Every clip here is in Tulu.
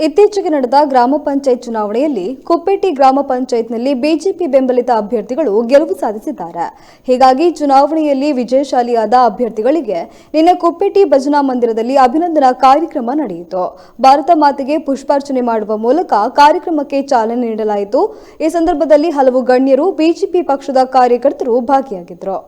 ಇತ್ತೀಚೆಗೆ ನಡೆದ ಗ್ರಾಮ ಪಂಚಾಯತ್ ಚುನಾವಣೆಯಲ್ಲಿ ಕುಪ್ಪೇಟಿ ಗ್ರಾಮ ಪಂಚಾಯತ್ನಲ್ಲಿ ಬಿಜೆಪಿ ಬೆಂಬಲಿತ ಅಭ್ಯರ್ಥಿಗಳು ಗೆಲುವು ಸಾಧಿಸಿದ್ದಾರೆ. ಹೀಗಾಗಿ ಚುನಾವಣೆಯಲ್ಲಿ ವಿಜಯಶಾಲಿಯಾದ ಅಭ್ಯರ್ಥಿಗಳಿಗೆ ನಿನ್ನೆ ಕುಪ್ಪೇಟಿ ಭಜನಾ ಮಂದಿರದಲ್ಲಿ ಅಭಿನಂದನಾ ಕಾರ್ಯಕ್ರಮ ನಡೆಯಿತು. ಭಾರತ ಮಾತೆಗೆ ಪುಷ್ಪಾರ್ಚನೆ ಮಾಡುವ ಮೂಲಕ ಕಾರ್ಯಕ್ರಮಕ್ಕೆ ಚಾಲನೆ ನೀಡಲಾಯಿತು. ಈ ಸಂದರ್ಭದಲ್ಲಿ ಹಲವು ಗಣ್ಯರು, ಬಿಜೆಪಿ ಪಕ್ಷದ ಕಾರ್ಯಕರ್ತರು ಭಾಗಿಯಾಗಿದ್ದರು.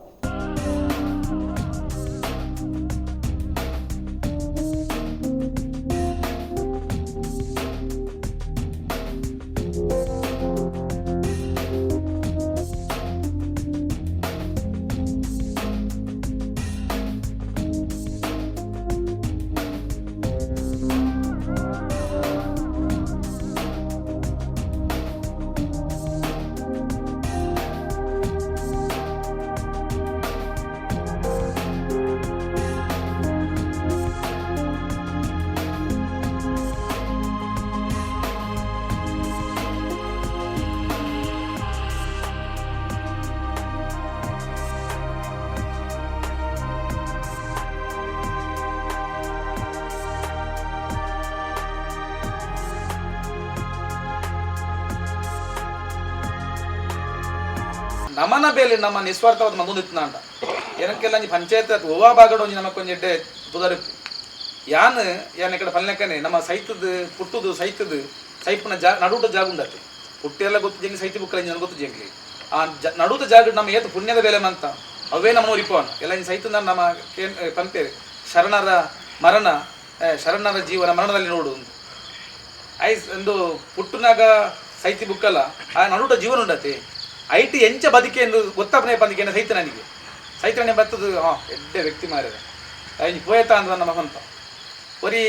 ನಮನ ಬೇಲೆ ನಮ್ಮ ನಿಸ್ವಾರ್ಥವಾದ ಮಂದೊಂದು ಅಂಡ ಏನಕ್ಕೆಲ್ಲ ಒಂಜಿ ಪಂಚಾಯತ್ ಅತ್ ಒವ್ವಾ ಭಾಗಡ್ ಒಂಜಿ ನಮಕ್ ಒಂಜಿ ಎಡ್ಡೆ ಪುದರ್ ಯಾನ್ ಯಾನ್ ಈ ಕಡೆ ಪಲ್ಲೆಕ್ಕನೆ ನಮ್ಮ ಸೈತದ ಪುಟ್ಟುದು ಸೈತದ ಸೈಪುನ ಜಾ ನಡುಟ ಜಾಗ ಉಂಡತೆ. ಪುಟ್ಟೆಲ್ಲ ಗೊತ್ತು ಜಂಗ್ಲಿ, ಸೈತಿ ಬುಕ್ಕಲ ಇಂಜನ್ ಗೊತ್ತು ಜಂಗ್ಲಿ. ಆ ನಡುಟ ಜಾಗ ನಮ್ಮ ಏತು ಪುಣ್ಯದ ಬೇಲೆ ಮಂತ ಅವೇ ನಮ್ಮ ಉರಿಪೋನ್ ಎಲ್ಲ ಇನ್ನು ಸೈತದ ನಮ್ಮ ಕೇನ್ ಪಂಪೇರು ಶರಣರ ಮರಣ, ಶರಣರ ಜೀವನ ಮರಣದಲ್ಲಿ ನೋಡು ಅಂತ. ಐಸ್ ಒಂದು ಪುಟ್ಟುನಾಗ ಸೈತಿ ಬುಕ್ಕಲ್ಲ ಆ ನಡುಟ ಜೀವನ ಉಂಡತೆ. IT ಎಂಚ ಬದುಕೆ ಎಂದು ಗೊತ್ತಾಪನೆ ಬಂದಿಗೆ ಸೈತ ನನಗೆ ಸೈತನೇ ಬರ್ತದ. ಹಾಂ, ಎಡ್ಡೆ ವ್ಯಕ್ತಿ ಮಾರ್ಯದ ಇಂಜಿ ಪೋಯತ ಅಂದ ನಮ್ಮ ಸ್ವಂತ ಒರಿ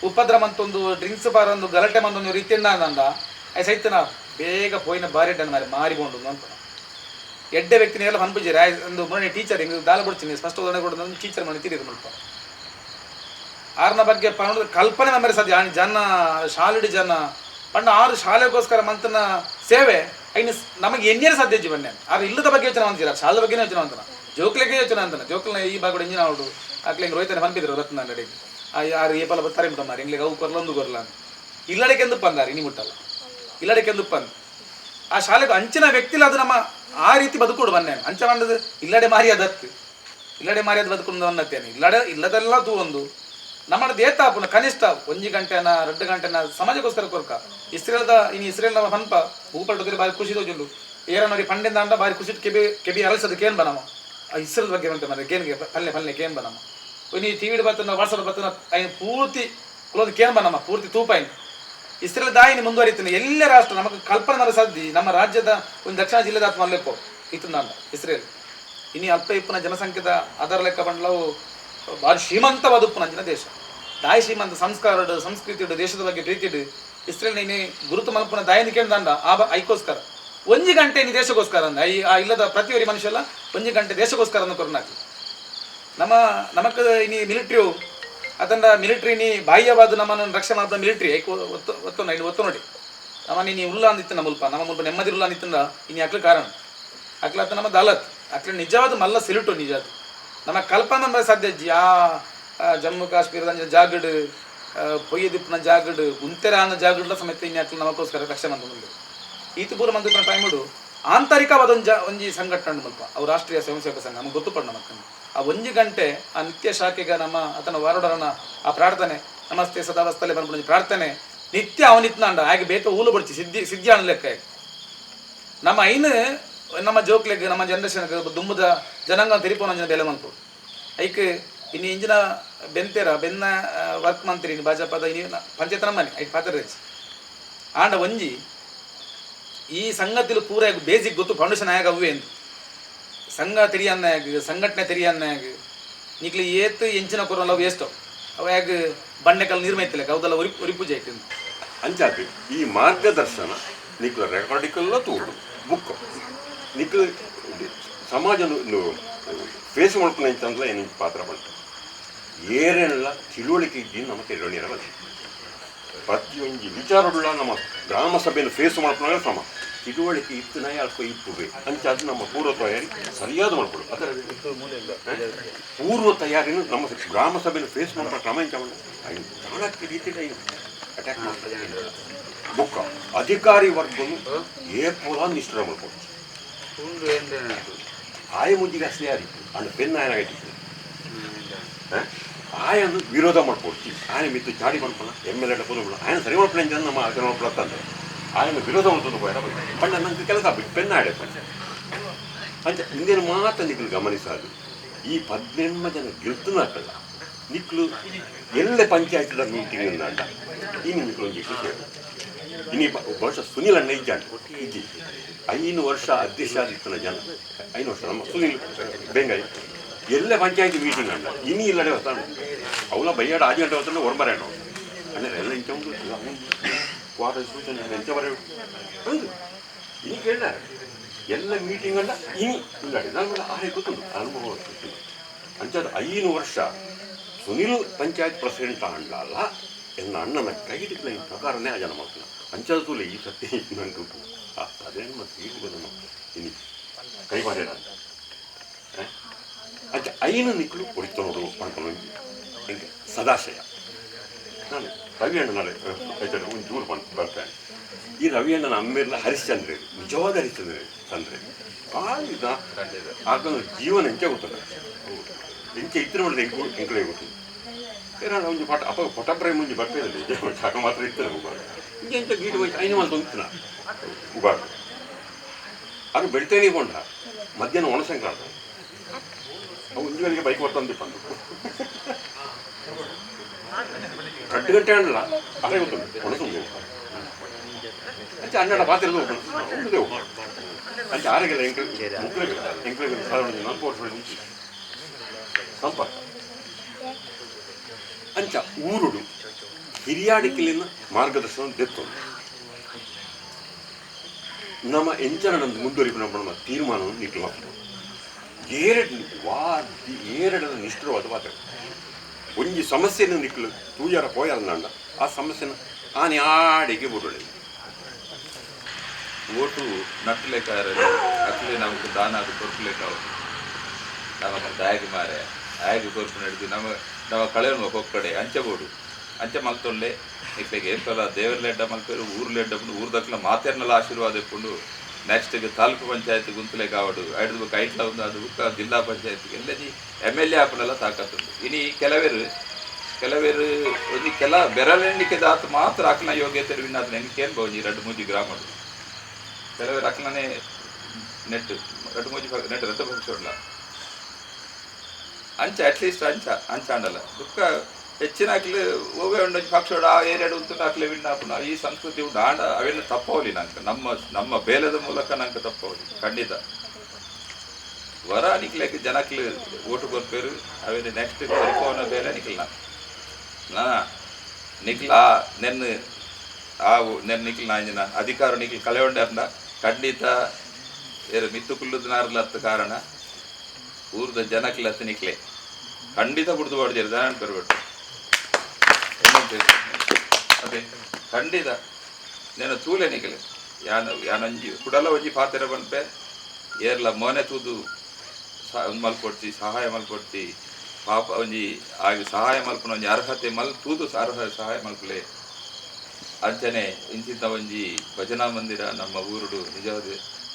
ಉಪದ್ರ ಮಂತೊಂದು ಡ್ರಿಂಕ್ಸ್ ಬಾರ್ ಒಂದು ಗಲಾಟೆ ಮಂತೊಂದು ರೀತಿಯಿಂದ ಅಂದ I ಸೈತನ ಬೇಗ ಪೋಯಿನ ಬಾರಿ ಎಡ್ಡೆ ಮಾರಿ ಮಾರಿಕೊಂಡು ಅಂತ ಎಡ್ಡೆ ವ್ಯಕ್ತಿನೆಲ್ಲ ಪನ್ಪುಜೇರಿ. ಆಯ್ ಒಂದು ಮೊನ್ನೆ ಟೀಚರ್ ಹಿಂಗೆ ದಾಲ ಕೊಡ್ತೀನಿ ಫಸ್ಟ್ ಉದಾಹರಣೆ ಕೊಡೋದು ಒಂದು ಟೀಚರ್ ಮನೆ ತಿರಿದು ಮುಲ್ಪ ಆರ್ನ ಬಗ್ಗೆ ಪನ್ನೊಂದು ಕಲ್ಪನೆ ನಮ್ಮರೆ ಸಾಧ್ಯ. ಆಣಿ ಜನ ಶಾಲೆಡಿ ಜನ ಪಂಡ ಆರು ಶಾಲೆಗೋಸ್ಕರ ಮಂತನ ಸೇವೆ ಐನು ನಮಗೆ ಎಣ್ಣೆ ಸಾಧ್ಯ ಜೀವನ. ಆರು ಇಲ್ಲದ ಬಗ್ಗೆ ಯೋಚನೆ ಅಂತೀರ, ಶಾಲೆ ಬಗ್ಗೆನೇ ಯೋಚನೆ ಅಂತಾನ, ಜೋಕ್ಲಿಗೆ ಯೋಚನೆ ಅಂತಾನೆ. ಜೋಕ್ಲಿನ ಈ ಭಾಗದ ಇಂಜಿನ ಅವಡು ಅಕ್ಲೆ ಹಿಂಗೆ ರೋಯ್ತಾನೆ ಪನ್ಪಿದ್ರು ರತ್ನ ಅಂಗಡಿ ಆ ಯಾರು ಏ ಪಲ ಬತ್ತಾರೆ ಮುಟ್ಟ ಮಾರಿ ಇಂಗ್ಲಿಗೆ ಅವು ಕೊರ್ಲೊಂದು ಕೊರ್ಲ ಅಂತ ಇಲ್ಲಡೆಗೆ ಎಂದು ಪಂದಾರಿ ಇನಿ ಮುಟ್ಟಲ್ಲ ಇಲ್ಲಡೆಗೆ ಎಂದು ಪಂದ್ ಆ ಶಾಲೆಗೆ ಅಂಚಿನ ವ್ಯಕ್ತಿಲ ಅದು ನಮ್ಮ ಆ ರೀತಿ ಬದುಕುಡು ಬನ್ನೆ ಅಂಚ ಮಂಡದು ಇಲ್ಲಡೆ ಮಾರಿ ಅದತ್ತು ಇಲ್ಲಡೆ ಮಾರಿ ಅದು ಬದುಕೊಂಡು ಅನ್ನತ್ತೇನೆ. ಇಲ್ಲಡೆ ಇಲ್ಲದೆಲ್ಲ ತೂ ಒಂದು ನಮ್ಮ ದೇತಾಪುನ ಕನಿಷ್ಠ ಒಂಜಿ ಗಂಟೆನ 2 ಗಂಟೆನ ಸಮಾಜಕ್ಕೋಸ್ಕರ ಕೊರ್ಕ. ಇಸ್ರೇಲ್ದ ಇನ್ನು ಇಸ್ರೇಲ್ ನಮ್ಮ ಪನ್ಪ ಭೂಪಟ್ಟದಲ್ಲಿ ಬಾರಿ ಖುಷಿ ತೋಜುಂಡು ಏರನೋರಿ ಪಂಡೆಂದ ಅಂಡ ಬಾರಿ ಖುಷಿ ಕೆಬಿ ಕೆಬಿ ಅರಸದು ಕೇನ್ ಬನಮ ಆ ಇಸ್ರೇಲ್ ಬಗ್ಗೆ ಉಂಟು ಮನೆ ಕೇನ್ಗೆ ಪಲ್ಲೆ ಪಲ್ಲೆ ಕೇನ್ ಬನಮ. ಇನ್ನು ಟಿ ವಿ ಬರ್ತನ ವಾಟ್ಸಪ್ ಬರ್ತನ ಐನು ಪೂರ್ತಿ ಕುಲೋದು ಕೇನ್ ಬನಮ ಪೂರ್ತಿ ತೂಪ ಐನು ಇಸ್ರೇಲ್ ದಾಯಿನಿ ಮುಂದುವರಿತಾನೆ. ಎಲ್ಲ ರಾಷ್ಟ್ರ ನಮಗೆ ಕಲ್ಪನೆ ಮಾಡೋ ಸಾಧ್ಯ ನಮ್ಮ ರಾಜ್ಯದ ಒಂದು ದಕ್ಷಿಣ ಜಿಲ್ಲೆದ ಆತ್ಮ ಅಲ್ಲೆಪ್ಪೋ ಇತ್ತಂದ ಇಸ್ರೇಲ್ ಇನ್ನು ಅಲ್ಪ ಇಪ್ಪನ ಜನಸಂಖ್ಯೆದ ಅದರ ಲೆಕ್ಕ ಬಂಡ್ಲವು ಭಾರಿ ಶ್ರೀಮಂತವಾದ ಉಪ್ಪುನಂಚಿನ ದೇಶ. ದಾಯಿ ಶ್ರೀಮಂತ ಸಂಸ್ಕಾರ ಸಂಸ್ಕೃತಿ ಇಡು ದೇಶದ ಬಗ್ಗೆ ಪ್ರೀತಿ ಇಡು ಇಸ್ರೇಲ್ ನೀನು ಗುರುತು ಮಲ್ಪನ ದಾಯಿನಿ ಕೇಳ್ದಂಡ ಆ ಐಕೋಸ್ಕರ ಒಂಜಿ ಗಂಟೆ ನೀ ದೇಶಕ್ಕೋಸ್ಕರ ಅಂದ I ಆ ಇಲ್ಲದ ಪ್ರತಿಯೊರಿ ಮನುಷ್ಯ ಎಲ್ಲ ಒಂಜಿ ಗಂಟೆ ದೇಶಕ್ಕೋಸ್ಕರ ಅಂದ ಕೊರೋನಾಕಿ ನಮ್ಮ ನಮಕ್ ಇನಿ ಮಿಲಿಟ್ರಿಯು ಅತಂಡ ಮಿಲಿಟ್ರಿ ನೀ ಬಾಹ್ಯವಾದ ನಮ್ಮನ್ನು ರಕ್ಷಣೆ ಮಾಡಿದ ಮಿಲಿಟ್ರಿ ಐಕೋ ಒತ್ತು ಒತ್ತು ಇನ್ನು ಒತ್ತು ನೋಡಿ ನಮ್ಮ ನೀನು ಉಲ್ಲ ಅಂದಿತ್ತು ನಮ್ಮ ಮುಲ್ಪ ನಮ್ಮ ಮುಲ್ಪ ನೆಮ್ಮದಿ ಉಲ್ಲ ಅಂದಿತ್ತಂದ ಇನ್ನು ಅಕ್ಲ ಕಾರಣ ಅಕ್ಲ ಅತ್ತ ನಮ್ಮ ದಾಲತ್ ಅಕ್ಲ ನಿಜವಾದ ಮಲ್ಲ ಸಿಲುಟು ನಿಜ ಅದು ನಮ್ಮ ಕಲ್ಪನೆ ನಮ್ಮ ಸಾಧ್ಯ ಅಜ್ಜಿ. ಆ ಆ ಜಮ್ಮು ಕಾಶ್ಮೀರದ ಅಂಚಿನ ಜಾಗಡ್, ಪೊಯ್ಯದಿಪ್ಪನ ಜಾಗಡ್ ಉಂತೆರ ಆನ ಜಾಗಡ್ಲ ಸಮೇತ ಇನ್ನು ಅಕ್ಲ ನಮಗೋಸ್ಕರ ರಕ್ಷಣೆ ಮಂತೊಂದು ಈತ ಪೂರ ಮಂತ್ರ ಟೈಮುಡು ಆಂತರಿಕವಾದ ಒಂಜಿ ಒಂಜಿ ಸಂಘಟನೆ ಉಂಡು ಮುಲ್ಪ ಅವು ರಾಷ್ಟ್ರೀಯ ಸ್ವಯಂ ಸೇವಕ ಸಂಘ ನಮಗೆ ಗೊತ್ತು ಪಡ ನಮಕ್ ಆ ಒಂಜಿ ಗಂಟೆ ಆ ನಿತ್ಯ ಶಾಖೆಗೆ ನಮ್ಮ ಆತನ ವಾರೋಡರನ ಆ ಪ್ರಾರ್ಥನೆ ನಮಸ್ತೆ ಸದಾವಸ್ಥಲೆ ಬಂದ್ಬಿಡ ಪ್ರಾರ್ಥನೆ ನಿತ್ಯ ಅವನಿತ್ನಾಂಡ ಹಾಗೆ ಬೇತ ಊಲು ಬಡ್ಚಿ ಸಿದ್ಧಿ ಸಿದ್ಧಿ ಅಣ್ಣ ಲೆಕ್ಕ ಹಾಗೆ. ನಮ್ಮ ಐನು ನಮ್ಮ ಜೋಕ್ಲೆಗ್ ನಮ್ಮ ಜನರೇಷನ್ ದುಂಬುದ ಜನಾಂಗ ತೆರಿಪೋನ ಅಂಚಿನ ಬೇಲೆ ಮನ್ಪು ಐಕ್ ಇನ್ನು ಇಂಜಿನ ಬೆಂತೇರ ಬೆನ್ನ ವರ್ಕ್ ಮಂತ್ರಿ ಇನ್ನು ಭಾಜಪದ ಇನ್ನು ಪಂಚಾಯತ್ ನಮ್ಮನೆ ಐಕ್ ಪಾತ್ರ ರಚಿ ಆಂಡ ಒಂಜಿ ಈ ಸಂಗತಿಲು ಪೂರ ಬೇಸಿಕ್ ಗೊತ್ತು ಫೌಂಡೇಶನ್ ಆಯಾಗ ಅವೇ ಎಂದು ಸಂಘ ತೆರಿಯನ್ನಾಗ ಸಂಘಟನೆ ತೆರಿಯನ್ನಾಗ ನೀಕ್ಲಿ ಏತ್ ಎಂಚಿನ ಕೊರೋನ ಅವು ಎಷ್ಟೋ ಅವ ಯಾಗ ಬಂಡೆಕಲ್ ನೀರು ಮೈತಿಲ್ಲ ಅವದೆಲ್ಲ ಉರಿ ಉರಿ ಪೂಜೆ ಆಯ್ತು. ಅಂಚಾದ್ ಈ ಮಾರ್ಗದರ್ಶನ ನಿಕ್ಲ ರೆಕಾರ್ಡಿಕಲ್ಲ ತೂಡು ಬುಕ್ ನಿಕ್ಲ ಸಮಾಜ ಫೇಸ್ ಮಲ್ಪುನ ಇಂಚಂದ್ಲ ಏನಿಂಚ ಪಾತ್ರ ಬಂಟು ಏರೆಲ್ಲ ತಿಳುವಳಿಕೆ ಇದ್ದೀನಿ ನಮ್ಮ ತಿಳುವಳಿಯರ ಬಲ್ಲಿ ಪ್ರತಿಯೊಂಜಿ ವಿಚಾರಡುള്ള ನಮ್ಮ ಗ್ರಾಮ ಸಭೆಯನ್ನು ಫೇಸ್ ಮಲ್ಪುನಾಗ ಸಮ ತಿಳುವಳಿಕೆ ಇತ್ತು ನಯ ಅಲ್ಪ ಇಪ್ಪುವೆ ಅಂಚಾದ್ ನಮ್ಮ ಪೂರ್ವ ತಯಾರಿ ಸರಿಯಾದ ಮಾಡ್ಕೊಡು ಅದರ ಪೂರ್ವ ತಯಾರಿನ ನಮ್ಮ ಗ್ರಾಮ ಸಭೆಯನ್ನು ಫೇಸ್ ಮಾಡ್ಕೊ ಕ್ರಮ ಇಂಚ ಚಾಣಕ್ಯ ರೀತಿ ಅಟ್ಯಾಕ್ ಮಾಡ್ತಾರೆ. ಬೊಕ್ಕ ಅಧಿಕಾರಿ ವರ್ಗನು ಏಪೋಲ ನಿಷ್ಠುರ ಮಾಡ್ಕೊಡ್ತು. ಆಯ ಮುಂಜಿಗೆ ಅಸಲಿ ಆದಿತ್ತು ಅಂಡ್ ಪೆನ್ ಆಯನಾಗಿತ್ತು. ಆಯನು ವಿರೋಧ ಮಾಡ್ಕೊಡ್ತೀವಿ, ಆಯನ ಮಿತ್ತು ಚಾಡಿ ಮಾಡ್ಕೊಳ ಎಮ್ ಎಲ್ ಎ ಪೊಲೋ ಆಯನ ಸರಿ ಮಾಡ್ಕೊಳ್ಳ ಅಂತ ನಮ್ಮ ಆಚರಣೆ ಮಾಡ್ಕೊಳತ್ತಂದ್ರೆ ಆಯನ ವಿರೋಧ ಮಾಡ್ತದ್ದು ಬೋಯರ ಪಂಡ ನಂಗೆ ಕೆಲಸ ಬಿಟ್ಟು ಪೆನ್ ಆಡೆ ಪಂಡ ಅಂಚ ಹಿಂದಿನ ಮಾತ್ರ ನಿಕ್ಲು ಗಮನಿಸೋದು. ಈ 18 ಜನ ಗೆಲ್ತನಾಕಲ್ಲ ನಿಕ್ಲು ಎಲ್ಲ ಪಂಚಾಯತ್ದ ಮೀಟಿಂಗ್ ಅಂಡ ಇನ್ನು ನಿಕ್ಲು ಒಂಜಿ ಸೇರು. ಇನ್ನು ಬಹುಶಃ ಸುನಿಲ್ ಅಣ್ಣ ಇಜ್ಜಾಂಡ ಇಜ್ಜಿ 5 ವರ್ಷ ಅಧ್ಯಕ್ಷ ಆಗಿತ್ತನ ಜನ 5 ವರ್ಷ ನಮ್ಮ ಸುನಿಲ್ ಬೆಂಗಾಯಿ ಎಲ್ಲ ಪಂಚಾಯತಿ ಮೀಟಿಂಗ್ ಅಂಡ ಇನ್ನು ಇಲ್ಲಡೆ ಹೊತ್ತಾಣ ಅವಳ ಬೈಯಾಡ 5 ಗಂಟೆ ಹೊತ್ತಂಡ ಒರ್ಬರ ಅಣ್ಣ ಎಲ್ಲ ಇಂಚ ಉಂಟು ವಾರ ಸೂಚನೆ ಎಂಚ ಬರ ಹೌದು ಇನಿ ಕೇಳ ಎಲ್ಲ ಮೀಟಿಂಗ್ ಅಲ್ಲ ಇನಿ ಇಲ್ಲಡೆ ನಾನು ಆರೆ ಗೊತ್ತುಂಟು ಅನುಭವ ಅಂಚಾದ 5 ವರ್ಷ ಸುನಿಲ್ ಪಂಚಾಯತ್ ಪ್ರೆಸಿಡೆಂಟ್ ಅಂಡಲ್ಲ ಎನ್ನ ಅಣ್ಣನ ಕೈದಿಕ್ಕಲ ಈ ಪ್ರಕಾರನೇ ಆ ಜನ ಮಾಡ್ತಾನೆ ಅಂಚಾದ ತೂಲೆ ಈ ಸತ್ಯ ನಂಗೆ ಅದೇನು ಮತ್ತೆ ಈಗ ನಮ್ಮ ಇನಿ ಕೈ ಮಾಡ್ಯಾರ ಅಂಚ 5 ನಿಕ್ಕಲು ಹೊಡಿತ ನೋಡು ಪಡ್ಕೊಂಡು ಹಿಂಗೆ ಸದಾಶಯ. ನಾನು ರವಿ ಅಣ್ಣನ ಆಯ್ತಾರೆ ಒಂದು ಜೂರು ಬರ್ತೇನೆ. ಈ ರವಿ ಅಣ್ಣನ ಅಮ್ಮೇರ್ಲ ಹರಿಶ್ಚಂದ್ರ, ನಿಜವಾದ ಹರಿಶ್ಚಂದ್ರ ಚಂದ್ರೆ ಭಾಳ ಆತನ ಜೀವನ ಎಂಚೆ ಗೊತ್ತಲ್ಲ ಎಂಚೆ ಇತ್ತಿನ ಮಾಡಿದ ಎಂಕು ಎಂಕಲೇ ಗೊತ್ತು. ನಾನು ಒಂಜಿ ಪಟ ಅಪ್ಪ ಪೊಟಬ್ರೆ ಮುಂಜಿ ಬರ್ಪೇದಲ್ಲಿ ಜಾಗ ಮಾತ್ರ ಇತ್ತಲ್ಲ ಉಬಾರ ಇಂಚೆ ಎಂಚ ಗೀಟು ಹೋಯ್ತು ಐನು ಮಾಲ್ ತೊಂತಿನ ಉಬಾರ ಅದು ಬೆಳ್ತೇನೆ ಕೊಂಡ ಮಧ್ಯಾಹ್ನ ಒಣಸಂಕ್ರಾಂತ ಅವು ಒಂಜಿ ಬೈಕ್ ಬರ್ತಂದಿಪ್ಪ 2 ಗಂಟೆ ಅಣ್ಣಲ್ಲ ಅದೇ ಗೊತ್ತುಂಟು ಒಣಸುಂಡು ಅಂಚೆ ಅಣ್ಣಡ ಪಾತ್ರೆ ಉಂಟು ಅಂಚೆ ಆರೆಗೆಲ್ಲ ಎಂಕ್ಲೆ ಎಂಕ್ಲೆ ಸಾಧಾರಣ 4 ವರ್ಷ ಸಂಪರ್ಕ ಅಂಚ ಊರುಡು ಹಿರಿಯಾಡಿಕೆಲಿನ ಮಾರ್ಗದರ್ಶನ ದೆತ್ತು ನಮ್ಮ ಎಂಚನ ಮುಂದುವರಿಪು ನಮ್ಮ ತೀರ್ಮಾನವನ್ನು ನಿಟ್ಟು ಹಾಕ್ತದೆ. ಏರಡದ ನಿಷ್ಠುರವಾದ ಪಾತ್ರ ಒಂಜಿ ಸಮಸ್ಯೆಯನ್ನು ನಿಕ್ಕಲು ತೂಜಾರ ಪೋಯಾರಂದ ಆ ಸಮಸ್ಯೆನ ಆನೆ ಆಡಿಗೆ ಬಿಡೋಳೆ. ಓಟು ನಟ್ಟಲೇಕಾರೆ ಅಕ್ಲೆ ನಮಗೆ ದಾನ ಅದು ಕೊರ್ಪಲೇಕಾವು ನಮಗೆ ದಾಯಗೆ ಮಾರೆ ಆಯಗೆ ಕೊರ್ಪು ನಡೆದು ನಮ್ಮ ನಮ್ಮ ಕಳೆಯನ್ನು ಕೊಕ್ಕಡೆ ಅಂಚೆ ಬೋಡು ಅಂಚೆ ಮಲ್ತೊಳ್ಳೆ ಇಕ್ಲೆಗೆ ಏಪಲ ದೇವರ್ಲೆಡ್ಡ ಮಲ್ಪೇರು ಊರ್ಲೆಡ್ಡ ಊರ್ದಕ್ಲ ಮಾತೆರ್ನೆಲ್ಲ ಆಶೀರ್ವಾದ ಇಟ್ಕೊಂಡು ನೆಕ್ಸ್ಟ್ಗೆ ತಾಲೂಕು ಪಂಚಾಯತ್ ಗುಂತಲೆ ಕಾವಡು ಐದು ಬುಕ್ ಐಟ್ಲ ಒಂದು ಅದು ಬುಕ್ಕ ಜಿಲ್ಲಾ ಪಂಚಾಯತ್ಗೆ ಎಲ್ಲ ಎಮ್ ಎಲ್ ಎ ಆಪನೆಲ್ಲ ತಾಕತ್ತುಂಡು. ಇನಿ ಕೆಲವೇರು ಕೆಲವೇರು ಒಂದು ಕೆಲ ಬೆರಳೆಣ್ಣಿಕೆ ದಾತು ಮಾತ್ರ ಅಕ್ಲ ಯೋಗ್ಯತೆ ವಿನ್ನಾದ ನೆನ್ಕೆ ಬಹುದು 2 3 ಗ್ರಾಮಡು ಕೆಲವರು ಅಕ್ಲನೆ ನೆಟ್ಟು 2 3 ನೆಟ್ಟು ರಥ ಭವಿಷ್ಯ ಅಂಚ ಅಟ್ಲೀಸ್ಟ್ ಅಂಚ ಅಂಚ ಅಂಡಲ್ಲ ದುಃಖ ಹೆಚ್ಚಿನ ಅಕ್ಲು ಓವೇ ಉಂಡು ಪಕ್ಷೋಡ ಆ ಏರಿಯಾಡು ಉಂಟು ಅಕ್ಲೆ ವಿನ್ನಾಪುನ ಈ ಸಂಸ್ಕೃತಿ ಉಂಟು ಆಂಡ ಅವೆಲ್ಲ ತಪ್ಪವಲಿ ನಂಗೆ ನಮ್ಮ ನಮ್ಮ ಬೇಲದ ಮೂಲಕ ನಂಗೆ ತಪ್ಪವಲಿ ಖಂಡಿತ ವರ ನಿಕ್ಲಕ್ಕೆ ಜನಕ್ಲು ಓಟು ಕೊರ್ಪೇರು ಅವೇನು ನೆಕ್ಸ್ಟ್ ಪರಿಪವನ ಬೇಲೆ ನಿಕ್ಲ ನಾ ನಿಕ್ಲ ನೆನ್ನ ಆ ನೆನ್ ನಿಕ್ಲ ನಾಂಜಿನ ಅಧಿಕಾರ ನಿಕ್ಲು ಕಳೆಯೊಂಡರ್ನ ಖಂಡಿತ ಏರು ಮಿತ್ತು ಕುಲ್ಲುದನಾರ್ಲತ್ತ ಕಾರಣ ಊರ್ದ ಜನಕ್ಲತ್ತ ನಿಕ್ಲೆ ಖಂಡಿತ ಬಿಡ್ದು ಬಾಡ್ದಿರ ದಾನ ಬರ್ಬಿಟ್ಟು ಅದೇ ಖಂಡಿತ నేను ತೂಲೆ ನಿಕ್ಲೆ ಯಾನ ಯಾನೊಂಜಿ ಕುಡಲ ಒಂಜಿ ಪಾತೆರ ಪನ್ಪೆ ಏರ್ಲ ಮೋನೆ ತೂದು ಮಲ್ಪೊಡ್ತಿ ಸಹಾಯ ಮಲ್ಪೊಡ್ತಿ ಪಾಪ ಒಂಜಿ ಆಗಿ ಸಹಾಯ ಮಲ್ಪನ ಒಂಜಿ ಅರ್ಹತೆ ಮಲ್ ತೂದು ಅರ್ಹ ಸಹಾಯ ಮಲ್ಪಲೆ ಅಂಚನೆ ಇಂಚಿಂತ ಒಂಜಿ ಭಜನಾ ಮಂದಿರ ನಮ್ಮ ಊರುಡು ನಿಜವಾದ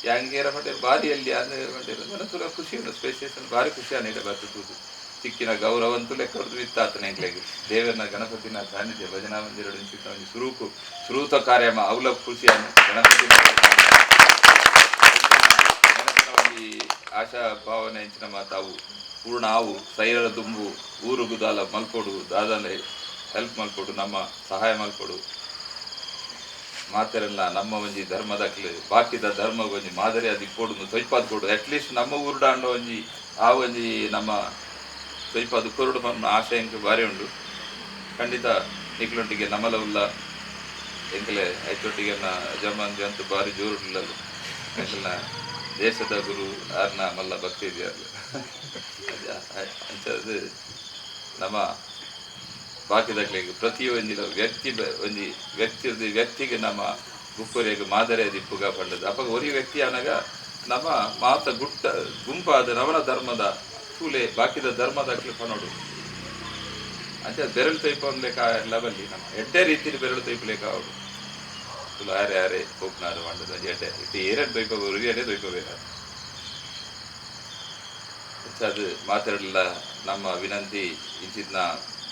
ಯಾಂಗೇರ ಮಟ್ಟೆ ಬಾರಿಯಲ್ಲಿ ಅಂದ್ರೆ ಮಟ್ಟೆ ತುಲ ಖುಷಿ ಉಂಟು ಸ್ಪೇಸಿಯೇಷನ್ ಭಾರಿ ಖುಷಿ ಅನ್ನಿಡ ಬತ್ತು ತೂದು ಚಿಕ್ಕಿನ ಗೌರವಂತೂ ಲೆಕ್ಕ ಹೊಡೆದು ಇತ್ತಾತನ ಎಂಕ್ಲೆಗ್ ದೇವರನ ಗಣಪತಿನ ಸಾನ್ನಿಧ್ಯ ಭಜನಾ ಮಂದಿರ ಇಂಚಿಂತ ಒಂಜಿ ಸುರೂಕು ಸುರೂತ ಕಾರ್ಯಮ ಅವಲ ಖುಷಿ ಗಣಪತಿ ಒಂಜಿ ಆಶಾ ಭಾವನೆ ಎಂಚಿನ ಮಾತಾವು ಪೂರ್ಣ ಆವು ಸೈರರ ದುಂಬು ಊರುಗುದಾಲ ಮಲ್ಕೊಡು ದಾದಲೆ ಹೆಲ್ಪ್ ಮಲ್ಕೊಡು ನಮ್ಮ ಸಹಾಯ ಮಲ್ಕೊಡು ಮಾತೆರೆಲ್ಲ ನಮ್ಮ ಒಂಜಿ ಧರ್ಮದಕ್ಲೆ ಬಾಕಿದ ಧರ್ಮ ಒಂಜಿ ಮಾದರಿ ಅದು ಕೊಡು ತೊಯ್ಪಾದ ಕೊಡು ಅಟ್ಲೀಸ್ಟ್ ನಮ್ಮ ಊರುಡಾಂಡ ಒಂಜಿ ಆ ಒಂಜಿ ನಮ್ಮ ತೊಯ್ಪಾದ ಕೊರಡು ನಮ್ಮ ಆಶೆ ಎಂಕ್ ಭಾರಿ ಉಂಡು ಖಂಡಿತ ನಿಕ್ಲೊಟ್ಟಿಗೆ ನಮ್ಮಲ ಉಲ್ಲ ಎಂಕಲೆ ಐತೊಟ್ಟಿಗೆ ಜಮಾನ್ ಅಂತೂ ಭಾರಿ ಜೋರುಡ್ಲಲ್ಲ ಎಂಕಲ್ನ ದೇಶದ ಗುರು ಆರ್ನ ಮಲ್ಲ ಭಕ್ತಿ ಇದೆಯಲ್ಲ ಅಂಚದು ನಮ್ಮ ಬಾಕಿದಕ್ಲೆಗ್ ಪ್ರತಿಯೊಂಜಿ ವ್ಯಕ್ತಿ ಒಂಜಿ ವ್ಯಕ್ತಿ ವ್ಯಕ್ತಿಗೆ ನಮ್ಮ ಬುಕ್ಕೊರಿಯಾಗ ಮಾದರಿ ದಿಪ್ಪುಗ ಪಂಡದು ಅಪ್ಪ ಒರಿ ವ್ಯಕ್ತಿ ಅನಗ ನಮ್ಮ ಮಾತ ಗುಟ್ಟ ಗುಂಪಾದ ನವನ ಧರ್ಮದ ತೂಲೆ ಬಾಕಿದ ಧರ್ಮದ ಪನೋಡು ಅಂಚ ಬೆರಳು ತೊಯ್ಪ ಲೆಕ್ಕ ಎಲ್ಲ ಬಲ್ಲಿ ನಮ್ಮ ಎಡ್ಡೆ ರೀತಿಲಿ ಬೆರಳು ತೊಯ್ಪ ಲೆಕ್ಕ ಅವಳು ತುಳು ಆರೆ ಆರೆ ಪೋಪ್ನಾರು ಮಂಡದ ಎಡ್ಡೆ ಇಟ್ಟು ಏರಡ್ ತೊಯ್ಪ ಉರಿಯಡೆ ತೊಯ್ಪಬೇಕು. ಅದು ಮಾತಾಡಲಿಲ್ಲ. ನಮ್ಮ ವಿನಂತಿ ಇಂಚಿತ್ನ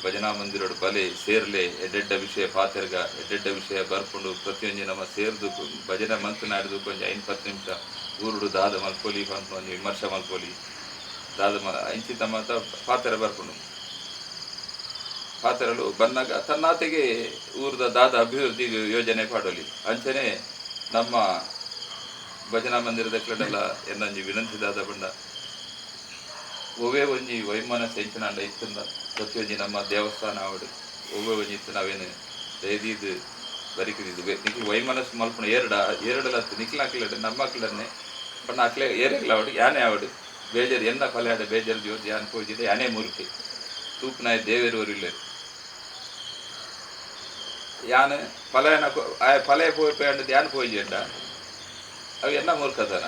ಭಜನಾ ಮಂದಿರೋಡು ಬಲೆ ಸೇರ್ಲೆ ಎಡ್ಡೆಡ್ಡ ವಿಷಯ ಪಾತೆರ್ಗ ಎಡ್ಡೆಡ್ಡ ವಿಷಯ ಬರ್ಪುಂಡು ಪ್ರತಿಯೊಂಜಿ ನಮ್ಮ ಸೇರ್ದು ಭಜನೆ ಮಂತ್ ನಾಡ್ದು ಕೊಂಚ 5-10 ನಿಮಿಷ ಊರುಡು ದಾದ ಮಲ್ಪೊಲಿ ಪನ್ಪುನ ಒಂಜಿ ವಿಮರ್ಶೆ ಮಲ್ಪೊಲಿ ದಾದ ಇಂಚಿತ ಮಾತ ಪಾತೆರ ಬರ್ಪುಂಡು. ಪಾತೆರಲು ಬನ್ನಾಗ ತನ್ನಾತೆಗೆ ಊರದ ದಾದ ಅಭಿವೃದ್ಧಿ ಯೋಜನೆ ಪಾಡೊಲಿ. ಅಂಚನೆ ನಮ್ಮ ಭಜನಾ ಮಂದಿರದ ಕ್ಲಡೆಲ್ಲ ಎನ್ನೊಂಜಿ ವಿನಂತಿ ದಾದ ಬಂಡ ಒವ್ವೇ ಒಂಜಿ ವೈಮನಸ್ಸು ಎಂಚಿನಾಂಡ ಇತ್ತಂದ ಪ್ರತಿಯೊಂಜಿ ನಮ್ಮ ದೇವಸ್ಥಾನ ಆವಡ್ ಒವ್ವೇ ಒಂಜಿ ಇತ್ತು ನಾವೇನು ದಯದೀದು ಬರಿಕಿದ್ದು ನಿಕ್ಲು ವೈಮನಸ್ಸು ಮಲ್ಪುನ ಏರಡ ಏರಡಲತ್ತು ನಿಕ್ಲ ಅಕ್ಲಡ್ ನಮ್ಮ ಅಕ್ಲನ್ನೇ ಪಂಡ ಅಕ್ಲೆ ಏರೆಗ್ಲ ಆವಡ್ ಯಾನೇ ಆವಡ್ ಬೇಜಾರು ಎನ್ನ ಫಲೆ ಆಡ ಬೇಜಾರು ಜೋತಿ ಯಾನ್ ಪೂಜಿದೆ ಯಾನೇ ಮೂರ್ಖೆ ತೂಪುನಾಯ ದೇವೇರು ಇಲ್ಲ ಯಾನ್ ಫಲಯನ ಆಯ ಫಲ ಪೋಯಿ ಯಾನ್ ಪೋಯಿಜೆಂಡ ಅವು ಎನ್ನ ಮೂರ್ಖತನ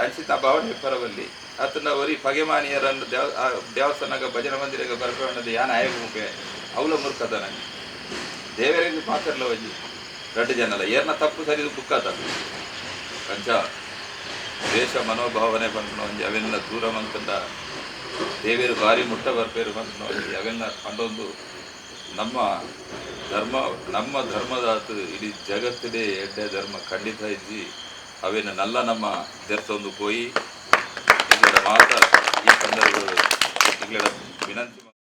ಅಂಚಿತ ಭಾವನೆ ಪರವಲ್ಲಿ ಅತನ ಒರಿ ಪಗೆಮಾನಿಯರನ್ನು ದೇವಸ್ಥಾನಗ ಭಜನ ಮಂದಿರಗ ಬರ್ಪಣ್ಣದು ಯಾನ್ ಆಯ ಮುಖೆ ಅವಲ ಮೂರ್ಖತನ ದೇವರಿಗೆ ಮಾತ್ರಲ್ಲ ಒಂಜಿ ರಡ್ಡು ಜನಲ್ಲ ಏರ್ನ ತಪ್ಪು ಸರಿ ಬುಕ್ಕತ ಅಂಚ ದ್ವೇಷ ಮನೋಭಾವನೆ ಪನ್ಪುನ ಒಂಜಿ ಅವೆಲ್ಲ ದೂರ ಮಂತಂಡ ದೇವೇರು ಭಾರಿ ಮುಟ್ಟ ಬರ್ಪೇರು ಪನ್ಪುನ ಒಂಜಿ ಅವೆಲ್ಲ ಪಂಡೊಂದು ನಮ್ಮ ಧರ್ಮ ನಮ್ಮ ಧರ್ಮದಾತು ಇಡೀ ಜಗತ್ತಿದೆ ಎಡ್ಡೆ ಧರ್ಮ ಖಂಡಿತ ಇಜ್ಜಿ ಅವೇನು ನಲ್ಲ ನಮ್ಮ ದೆರ್ತೊಂದು ಪೋಯಿ ಮಾತ ಈ ಸಂದರ್ಭ ವಿನಂತಿ.